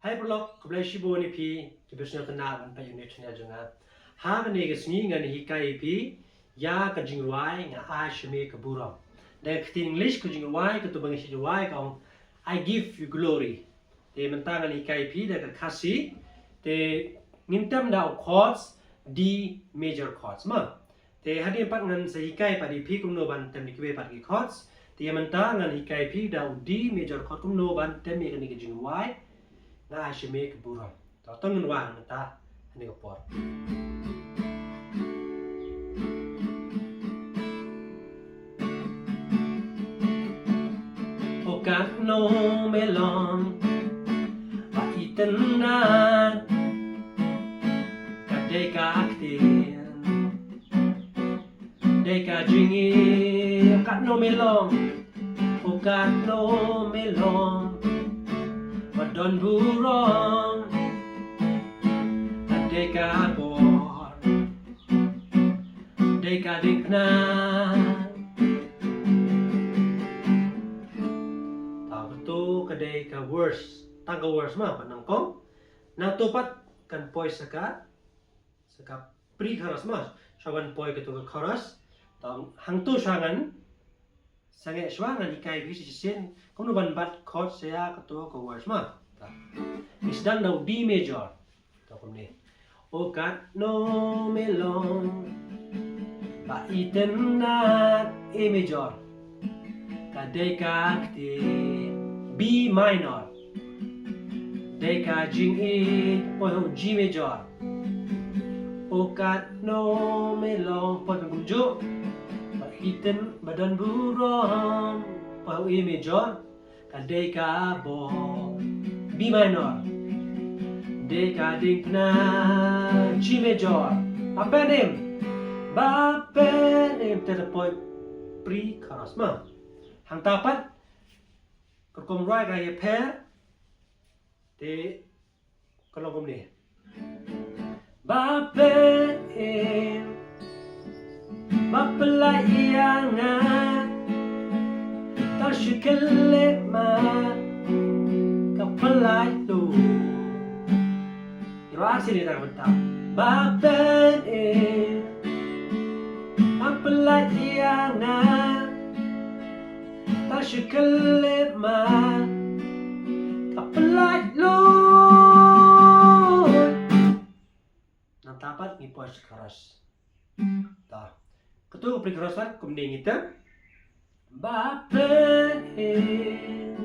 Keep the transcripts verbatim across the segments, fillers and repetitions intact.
Hai paralok, khublei shibun ïa phi kiba sngewtynnat ban peit ïa une u channel jong nga. Ha kane ka sngi ngan hikai ïa phi ïa ka jingrwai Nga Ai Sha Me Ka Burom. Da ka ktien English ka jingrwai katu ba ngi shait rwai ka ong, "I give you glory." Te mynta ngan hikai ïa phi da ka Khasi. Te ngin tem da u chords D major chords ma. Te hadien pat ngan sa hikai pat ïa phi kumno ban tem ïa kiwei pat ki chords. Te ïa mynta ngan hikai ïa phi da u D major chord kumno ban tem ïa kane ka jingrwai Nga Ai Sha Me Ka Burom. To, to ngin rwai mynta ha kane ka por. O katno me long ba itynnad, ka dei ka ktien, dei ka jingïeit. O katno me long, o katno me long ba don burom, ka dei ka bor, dei ka diengphna. Ta katu ka dei ka verse, tang ka verse ma, pat nyngkong. Nangta pat kan poi sa ka, sa ka pre-chorus ma. Shuwa ban poi katu ka chorus, ta hangtu shuwa ngan sangeh, shuwa ngan hikai ïa phi shisien kumno ban bat chord sa ïa katu ka verse ma. Ta, ngi sdang da u D major. To kumne. O katno me long ba itynnad, A major, ka dei ka ktien, B minor, dei ka jingïeit, poi ha u G major. O katno me long, poi kumjuh, ba itynn, ba don burom, poi ha u A major, ka dei ka bor, B minor, dei ka diengphna, G major. Ba pynim, ba pynim, te da poi pre-chorus ma. Hangta pat ka rukom rwai ka ïapher. Te ka long kumne. Ba pynim, ba pyllait ïa nga, tang shi khyllipmat ka pyllait lut. Ïa, rwai sini tang mynta. Ba pynim, ba pyllait ïa nga, tang shi khyllipmat ka pyllait lut. Nangta pat ngi poi sa ka chorus. Ta, katu ka pre-chorus pat kumne ngi tem. Ba pynim,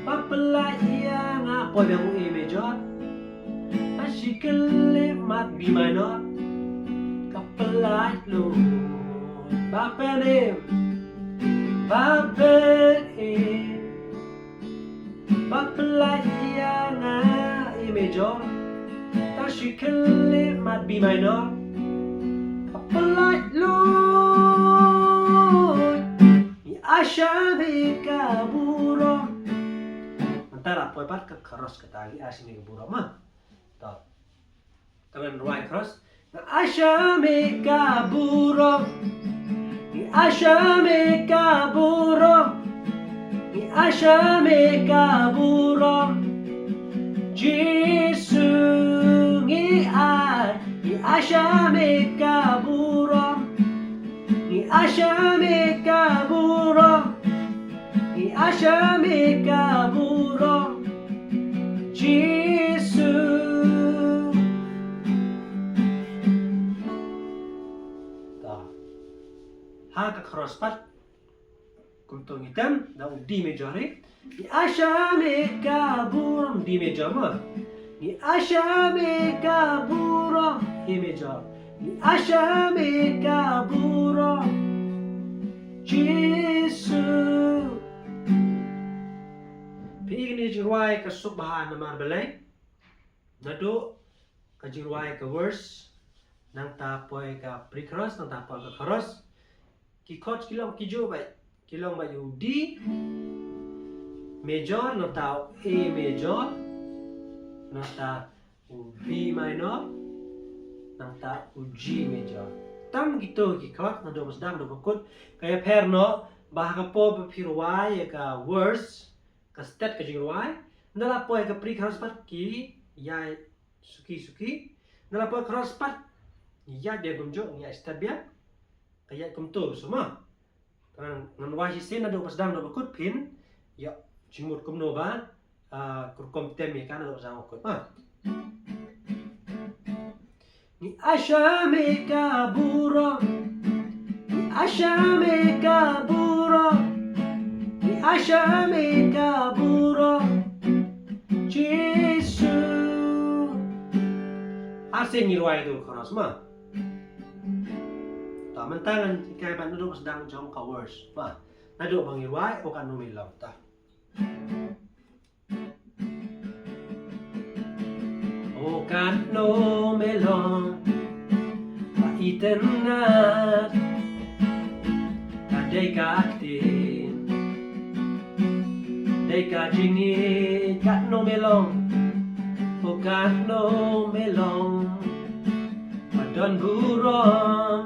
ba pyllait ïa nga, poi biang u A major, tang shi khyllipmat B minor ka pyllait lut. Ba pynim, ba pynim, ba pyllait ïa nga, A major, tang shi khyllipmat B minor ka pyllait lut. Ngi ai sha me ka burom. Mynta la poi pat ka chorus kata, ngi ai sha me ka burom ma. To. Te ngan rwai chorus. Ngi ai sha me ka burom, ngi ai sha me ka burom, ngi ai sha me ka burom. Jisu ngi ai, ngi ai sha me ka burom, ngi ai sha me ka burom, ngi ai sha me ka burom. Jisu. Ta. Ha ka chorus pat kumto ngi tem da u D major hi. Ngi ai sha me ka burom, D major ma. Ngi ai sha me ka burom, A major. Ngi ai sha me ka burom, Jisu. Phi i kane ka jingrwai ka suk bha namar balei? Naduh ka jingrwai ka verse, nangta poi ka pre-chorus, nangta poi ka chorus. Ki chords ki long kijuh bha, ki long bha u D major, nangta u A major, nangta u B minor, nangta u G major. Tang kito ki chords, naduh ba sdang haduh ba kut. Ka ïapher noh ba ha ka por ba phi rwai ïa ka verse, ka stet ka jingrwai, Nda la poi ka pre-chorus pat ki ïaid suki suki. Nda la poi chorus pat ïaid biang kumjuh, ngi ïaid step biang. Ka ïaid kumto shuh ma. Ngan, ngan wai shisien naduh ba sdang, naduh ba kut phin ïoh jingmut kumno ba, ah, ka rukom tem ïa ka naduh ba sdang ba kut ma. Ngi asham ïa ka burom. Ngi asham ïa ka burom. Ngi asham ïa ka burom. Jisu. Arsien ngi rwai tu chorus ma. Ta mynta ngan hikai ban naduh ba sdang jong ka verse ma. Naduh ba ngi rwai, O katno me long ta. O katno me long ba itynnad, ka dei ka ktien, dei ka jingïeit. Katno me long, o katno me long ba don burom,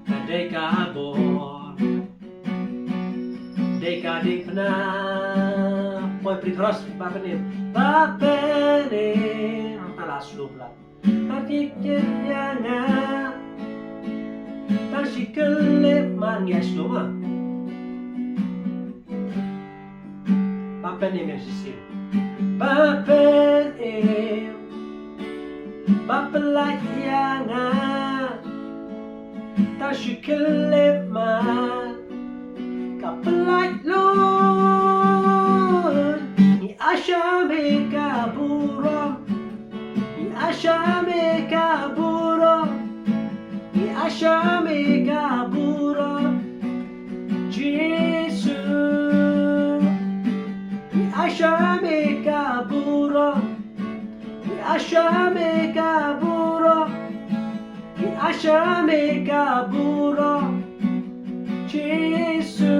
ka dei ka bor, dei ka diengphna. Poi pre-chorus, Bapynim, Bapynim. Hangta la slow pla. Ba ïeit ïa nga tang shi khyllipmat, ngi ïaid slow ma. Bapynim ïa shisien. Bapynim, ba pyllait ïa nga tang shi khyllipmat, ka pyllait lut. Ngi asham ïa ka burom. Ngi asham ïa ka burom. Ngi asham ïa ka burom, Jisu. Ngi asham ïa ka burom. Ngi asham ïa ka burom. Ngi asham ïa ka burom, Jisu.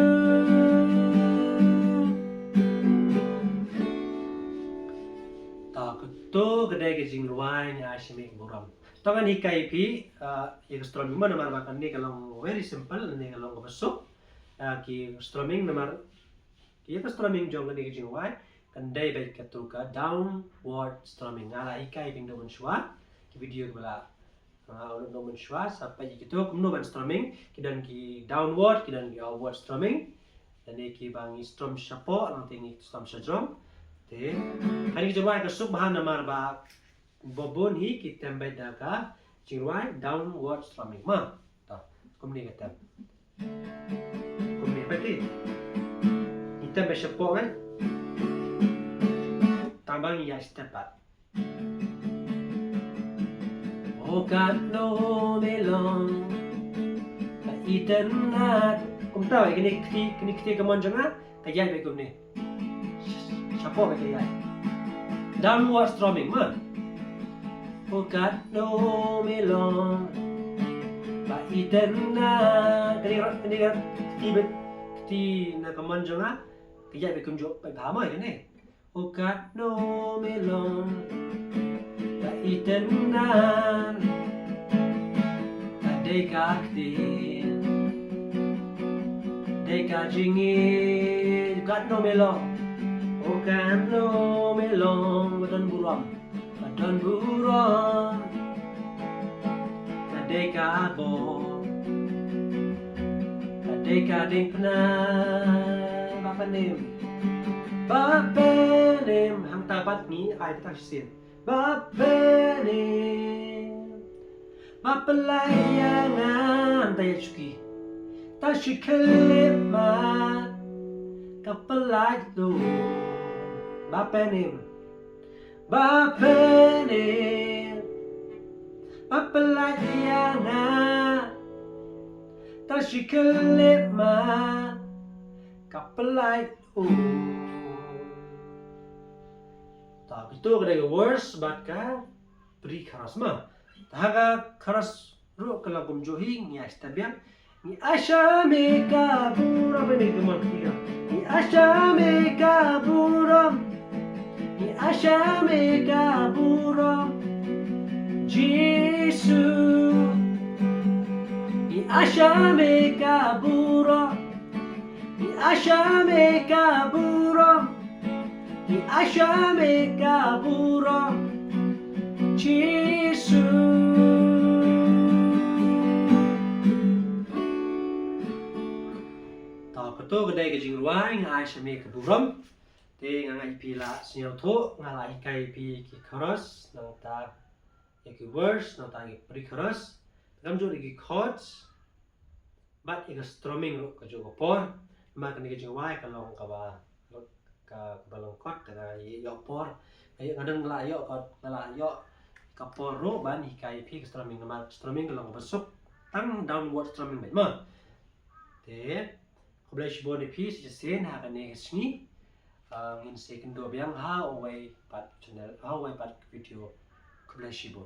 Ta, kato ka dei ka jingrwai, Ngi asham ïa ka burom. To ngan hikai ïa phi, ah, ïa ka strumming mo, namar ba kane ka long very simple, kane ka long kaba suk. Ah, ki strumming namar, ïa ka strumming jong kane ka jingrwai kan dei beit kato ka downward strumming. Nga la hikai ïa phi naduh mynshuwa, ki video kiba la, ah, naduh mynshuwa, sa peit ïa kito kumno ban strumming. Ki don ki downward, ki don ki upward strumming. Lane kiba ngi strum shapoh, lane ngi strum shajrong. Te kane ka jingrwai ka suk bha namar ba ba bun hi ki tem beit da ka jingrwai downward strumming ma. Ta, kumne ka tem. Kumne beit hi. Ngi tem beit shapoh kan. Tang ba ngi ïaid step pat. O katno me long ba itynnad. Kumta, kine ki kti, kine ki kti kamon jong nga. Ka ïaid beit kumne. Shapoh beit ka ïaid. Downward strumming ma. O katno me long ba itynnad. Kane ka, kane ka kti beit, kti na kamon jong nga. Ka ïaid beit kumjuh beit bha ma kane. O katno me long ba itynnad, ka dei ka ktien, dei ka jingïeit. Katno me long, o katno me long ba don burom, ba don burom. Ka dei ka bor, ka dei ka diengphna. Bapynim, Bapynim. Hangta pat ngi ai tang shisien. Bapynim, ba pyllait ïa nga. Hangta ïa shuki. Tang shi khyllipmat, ka pyllait lut. Bapynim, Bapynim, ba pyllait ïa nga. Tang shi khyllipmat, ka pyllait lut. Ta, kito ka dei ka verse bad ka pre-chorus ma. Ta, ha ka chorus ruh ka long kumjuh hi, ngi ïaid step biang. Ngi asham ïa ka burom, ba ngi kumon kti ka. Ngi asham ïa ka burom. Ngi asham ïa ka burom, Jisu. Ngi asham ïa ka burom. Ngi asham ïa ka burom. Ngi ai sha me ka burom, Jisu. Ta kato ka dei ka jingrwai Nga ai sha me ka burom. Te nga ngeit phi la sngewthuh, nga la hikai phi ki chorus, nangta ïa ki verse, nangta ki pre-chorus. Te kumjuh ïa ki chords. Bad ïa ka strumming ruh ka juh ka por. Namar kane ka jingrwai ka long kaba, ka, kaba long chord, te nga ïoh por. Nga ïoh, nga dang la ïoh chord, nga la ïoh ka por ruh ban hikai phi ka strumming, namar strumming ka long kaba suk tang downward strumming beit mo. Te khublei shibun ïa phi shisien ha kane ka sngi. Ah, ngin sa ïakynduh biang ha uwei pat channel, ha uwei pat video. Khublei shibun.